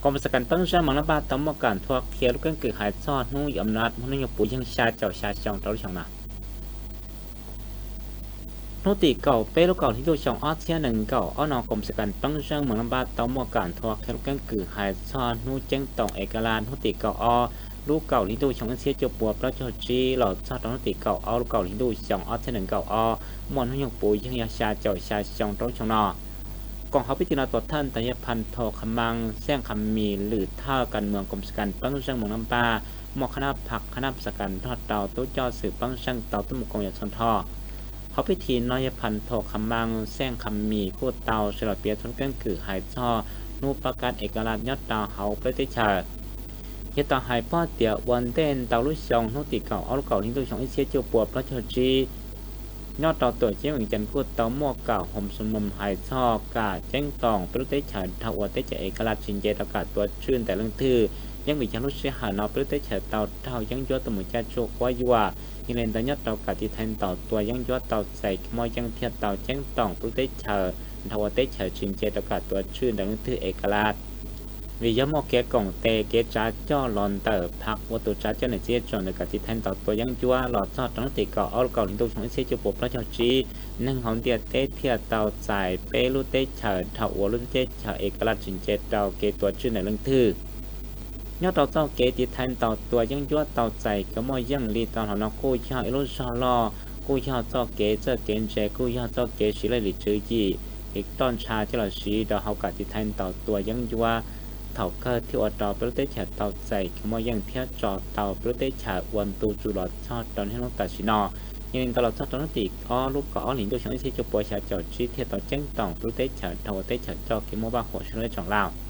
Koom xas kas peeb zeej Moos Laj Npaj tau muaj kam nthua qhia lub keeb kwm hais txog hnub yom nab muaj hnub nyoog puv yeeg xya caum xya xyoo rau lub xyoo no. Hnub tim kaum peb lub kaum hli ntuj xyoo ob txhiab nees nkaum ob no, koom xas kas peeb zeej Moos Laj Npaj tau muaj kam nthua qhia lub keeb kwm hais txog hnub ceeb toom es kas las hnub tim kaum ob lub kaum hli ntuj xyoo ib txhiab cuaj pua plaub caug tsib los txog rau hnub tim kaum ob lub kaum hli ntuj xyoo ob txhiab nees nkaum ob muaj hnub nyoog puv yeeg yog xya caum xya xyoo rau lub xyoo no. Koom hauv pib tim no tuam thawj ntawd yog Phas Thos Khas Mas Xeej Khas Mis lwm thawj kas moos koom xas kas peeb zeej Moos Laj Npaj muaj qhab nab phaj qhab nab xas kas nrog rau tub coj xwm peeb zeej tau tuaj mus koom yam txhua nrho. Hauv pib tim no yog Phas Thos Khas Mas Xeej Khas Mis kuj tau sawv los piav txog lub keeb kwm hais txog hnub pab kab es kas las nyob rau hauv peb lub teb chaws. Yog tau hais paub tias ua ntej ntau lub xyoo hnub tim kaum ob lub kaum hli ntuj xyoo ib txhiab cuaj pua plaub caug tsib, nyob rau tuam ceeb Vees Cas kuj tau muaj kam hom sum moos hais txog kam ceeb toom peb lub teb chaws dhau uas teb chaws es kas las tsis nce rau kam tuav tswj ntawm leej twg. Yeej vim yog lub sij hawm no peb lub teb chaws tau raug yeeb ncuab tuaj mus caij tsuj quab yuam, yog li ntawd nyob rau kam tiv thaiv ntaus tua yeeb ncuab tau txais kev muaj yeej thiaj tau ceeb toom peb lub teb chaws dhau uas teb chaws tsis nce rau kam tuav tswj ntawm leej twg es kas las. Vim yog muaj kev koom tes kev tsav coj los ntawm phaj ua tus tsav coj niam txiv tsoom ntawm kam tiv thaiv ntaus tua yeeb ncuab los txog rau hnub tim kaum ob lub kaum hli ntuj xyoo ib txhiab cuaj pua plaub caug tsib, neeg hauv ntiaj teb thiaj tau txais peb lub teb chaws dhau uas lub teb chaws es kas las tsis nce rau kev tuav tswj ntawm leej twg. Nyob rau txoj kev tiv thaiv ntaus tua yeeb ncuab tau txais kev muaj yeej li tau hlo no kuj yog ib lub zog loj, kuj yog txoj kev txawj kev ntse, kuj yog txoj kev siv laj lim tswv yim, roj ntsha coj los siv rau hauv kam tiv thaiv ntaus tua yeeb ncuab, thaum kawg thiaj ua rau peb lub teb chaws tau txais kev muaj yeej thiab tso tau peb lub teb chaws ua ntu zus los txog rau niaj hnub tam sim no. Yog li ntawd los txog rau hnub tim ob lub kaum ob hlis ntuj xyoo ib txhiab cuaj pua xya caum tsib thiaj tau ceeb toom peb lub teb chaws dhau uas teb chaws coj kev muaj vaj huam sib hlub tsoom Lauj.